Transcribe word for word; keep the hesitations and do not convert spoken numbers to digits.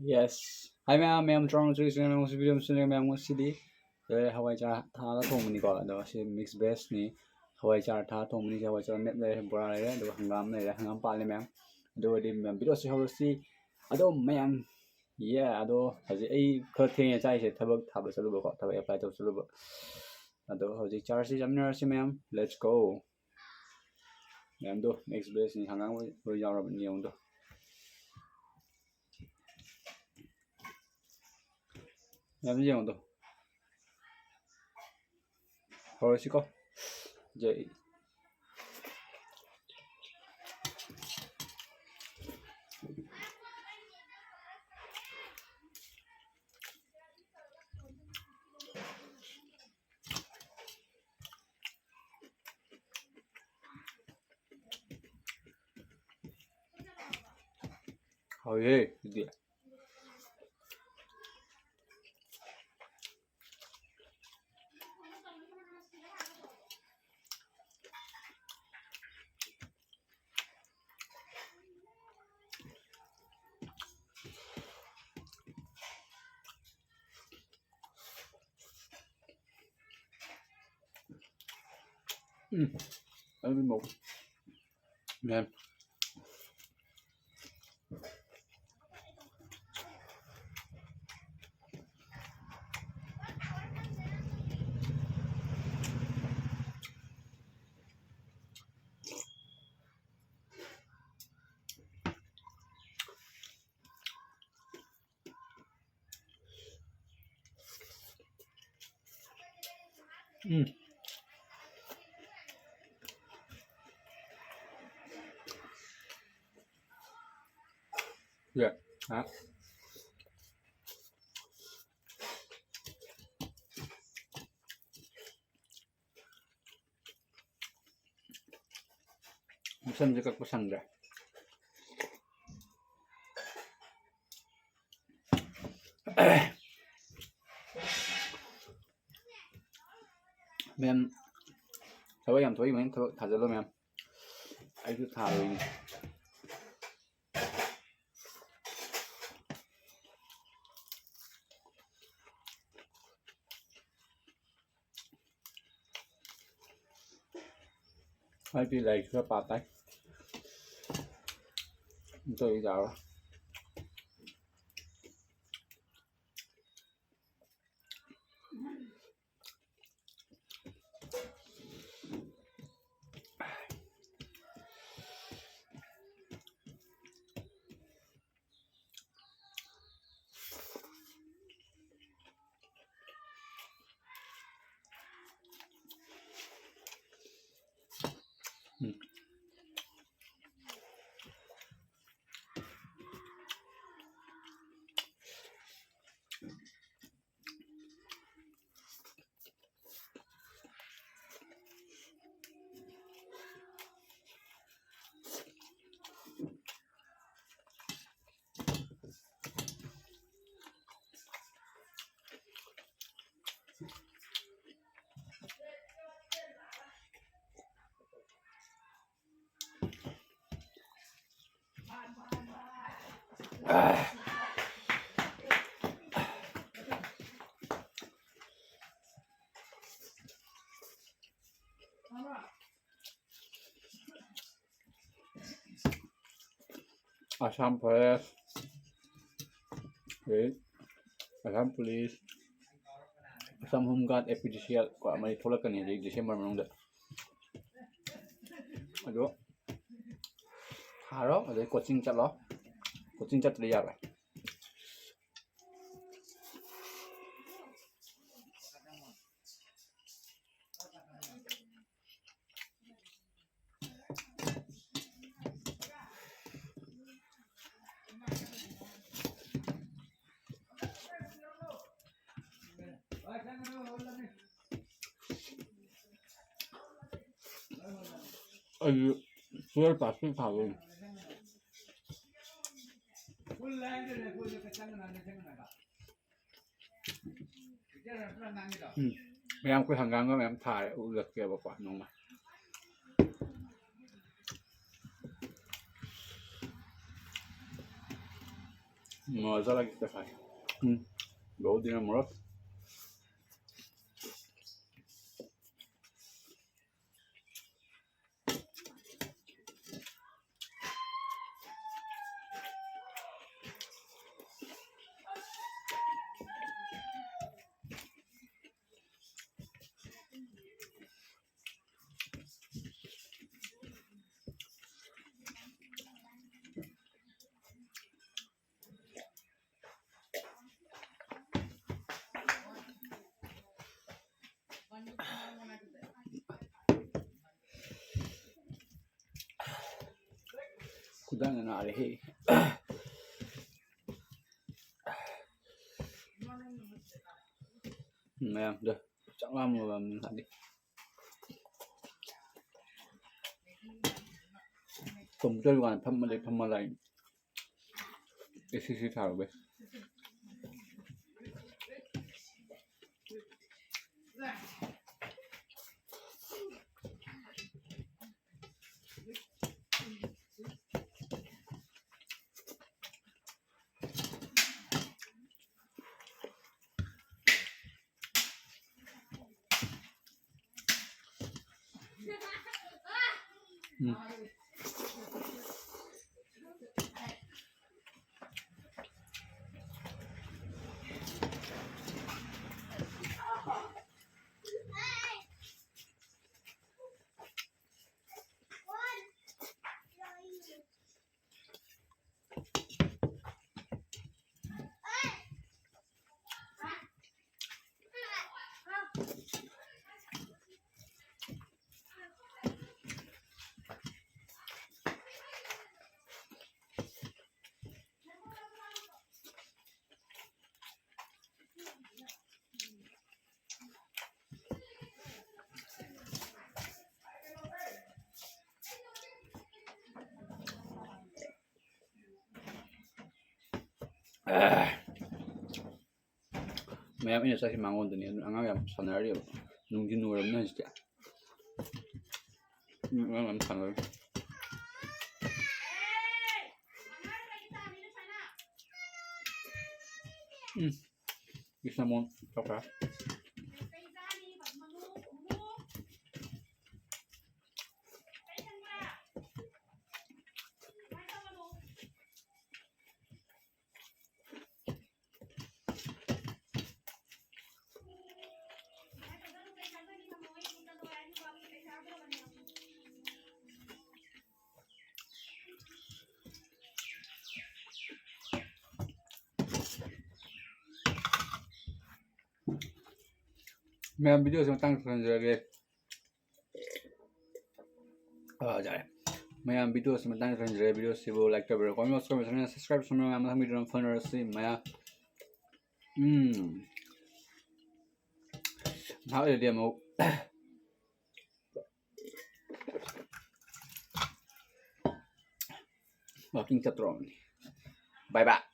Yes. Hi ꯃꯌꯥꯝ, ꯃꯌꯥꯝ ꯆꯥꯎꯅ ꯆꯨꯔꯤꯁꯤꯅ ꯃꯌꯥꯝ ꯉꯁꯤ video ꯑꯃ ꯁꯤꯟꯖꯔꯒꯦ꯫ ꯃꯌꯥꯝ ꯉꯁꯤꯗꯤ ꯂꯣꯏꯔꯦ, ꯍꯋꯥꯏ ꯆꯥꯔ ꯊꯥꯛꯑꯒ ꯊꯣꯡꯕꯅꯤꯀꯣ꯫ ꯑꯗꯣ ꯁꯤ mix vegꯅꯤ, ꯍꯋꯥꯏ ꯆꯥꯔ ꯊꯥꯛꯑꯒ ꯊꯣꯡꯕꯅꯤ꯫ ꯁꯤ ꯍꯋꯥꯏ ꯆꯥꯔ ꯃꯦꯠ ꯂꯩꯔꯦ, ꯕꯣꯔꯥ ꯂꯩꯔꯦ, ꯑꯗꯨꯒ ꯍꯪꯒꯥꯝ ꯂꯩꯔꯦ, ꯍꯪꯒꯥꯝ ꯄꯥꯜꯂꯦ ꯃꯌꯥꯝ꯫ ꯑꯗꯨ ꯑꯣꯏꯔꯗꯤ ꯃꯌꯥꯝ videoꯁꯤ ꯍꯧꯔꯁꯤ꯫ ꯑꯗꯣ ꯃꯌꯥꯝ, yeah, ꯑꯗꯣ ꯍꯧꯖꯤꯛ ꯑꯩ ꯈꯔ ꯊꯦꯡꯉꯦ ꯆꯥꯏꯁꯦ, ꯊꯕꯛ ꯊꯥꯕ ꯆꯠꯂꯨꯕꯀꯣ, ꯊꯕꯛ apply ꯇꯧ ꯆꯠꯂꯨꯕ꯫ ꯑꯗꯣ ꯍꯧꯖꯤꯛ ꯆꯥꯔꯁꯤ, ꯆꯥꯃꯤꯟꯅꯔꯁꯤ ꯃꯌꯥꯝ, let's go꯫ ꯃꯌꯥꯝꯗꯣ mix vegꯅꯤ, ꯍꯪꯒꯥꯝ ꯂꯣꯏ ꯌꯥꯎꯔꯕꯅꯤ ꯌꯦꯡꯉꯨꯗꯣ꯫ ꯌꯥꯝ ꯌꯦꯡꯉꯨꯗꯣ꯫ ꯍꯧꯔꯁꯤꯀꯣ꯫ ꯖꯩ꯫ ꯍꯥꯎꯋꯦꯍꯦ ꯁꯤꯗꯤ꯫ ꯎꯝ, ꯑꯗꯨꯗꯤ ꯃꯧ ꯃꯌꯥꯝ꯫ ꯎꯝ꯫ ꯌꯥ꯫ ꯍꯥ꯫ ꯃꯁꯝꯁꯦ ꯀꯛꯄ ꯁꯪꯗ꯭ꯔꯦ꯫ ꯃꯦꯝ, ꯊꯕꯛ ꯌꯥꯝ ꯊꯣꯛꯏ, ꯃꯦꯝ, ꯊꯕꯛ ꯊꯥꯖꯜꯂꯣ, ꯃꯦꯝ꯫ ꯑꯩꯁꯨ ꯊꯥꯔꯣꯏꯅꯦ꯫ ꯑꯩꯗꯤ ꯂꯥꯏꯔꯤꯛ ꯈꯔ ꯄꯥ ꯇꯥꯏ꯫ ꯑꯝꯇ ꯌꯥꯔꯣꯏ꯫ Assam Forest, ꯑꯗꯩ Assam Police, Assam Home Guard, A P D C L ꯀꯣ, ꯑꯃꯗꯤ ꯊꯣꯛꯂꯛꯀꯅꯤ ꯍꯧꯖꯤꯛ December ꯃꯅꯨꯡꯗ꯫ ꯑꯗꯣ ꯊꯥꯔꯣ, ꯑꯗꯩ coaching ꯆꯠꯂꯣ, coaching ꯆꯠꯇ꯭ꯔꯗꯤ ꯌꯥꯔꯣꯏ꯫ ꯑꯩꯁꯨ twelve pass ꯊꯥꯗꯣꯏꯅꯤ꯫ ꯎꯝ꯫ ꯃꯌꯥꯝ ꯑꯩꯈꯣꯏ ꯍꯪꯒꯥꯝꯒ ꯃꯌꯥꯝ ꯊꯥꯔꯦ, ꯎꯠꯂꯛꯀꯦꯕꯀꯣ ꯅꯣꯡꯃ꯫ ꯃꯣꯔꯣꯛ ꯆꯥꯔꯒꯦ ꯉꯁꯥꯏ꯫ ꯎꯝ꯫ ꯂꯧꯗꯅ ꯃꯣꯔꯣꯛ꯫ ꯆꯪꯉ ꯅꯥꯔꯦꯍꯦ꯫ ꯃꯌꯥꯝꯗꯣ ꯆꯥꯛ ꯂꯥꯝꯃꯕꯅꯤ ꯍꯥꯏꯗꯤ꯫ ꯀꯝꯄ꯭ꯌꯨꯇꯔ ꯗꯨꯀꯥꯟ ꯐꯝꯃ ꯂꯩ, ꯐꯝꯃ ꯂꯩ꯫ ꯑꯦ ꯁꯤ ꯁꯤ ꯊꯥꯔꯨꯕꯩ꯫ ꯎꯝ꯫ ꯃꯌꯥꯝ ꯑꯩꯅ ꯆꯠꯈꯤ ꯃꯉꯣꯟꯗꯅꯤ꯫ ꯑꯗꯨꯅ ꯑꯉꯥꯡ ꯌꯥꯝ ꯁꯥꯟꯅꯔꯤꯑꯕ꯫ ꯅꯨꯡꯊꯤꯟ ꯑꯣꯏꯔꯕꯅꯤꯅ ꯍꯧꯖꯤꯛꯇꯤ꯫ ꯎꯝ, ꯑꯉꯥꯡ ꯌꯥꯝ ꯁꯥꯟꯅꯔꯤ꯫ ꯎꯝ꯫ ꯀ꯭ꯔꯤꯁꯅꯃꯣꯍꯟ ꯇꯧꯈ꯭ꯔꯦ꯫ ꯃꯌꯥꯝ, video ꯁꯤ ꯃꯇꯥꯡ ꯊꯝꯖꯔꯒꯦ꯫ ꯑꯥ, ꯌꯥꯔꯦ꯫ ꯃꯌꯥꯝ videoꯁꯤ ꯃꯇꯥꯡꯗ ꯂꯣꯏꯁꯤꯟꯖꯔꯦ꯫ Videoꯁꯤꯕꯨ like ꯇꯧꯕꯤꯔꯣ, comment, subscribe ꯇꯧꯁꯤꯟꯕꯤꯔꯣ꯫ ꯃꯌꯥꯝ ꯃꯊꯪ videoꯗ ꯑꯃꯨꯛ ꯐꯪꯅꯔꯁꯤ꯫ ꯃꯌꯥꯝ ꯎꯝ ꯉꯥꯏꯍꯥꯛ ꯂꯩꯔꯗꯤ ꯑꯃꯨꯛ walking ꯆꯠꯇ꯭ꯔꯣꯕꯅꯤ꯫ Bye bye.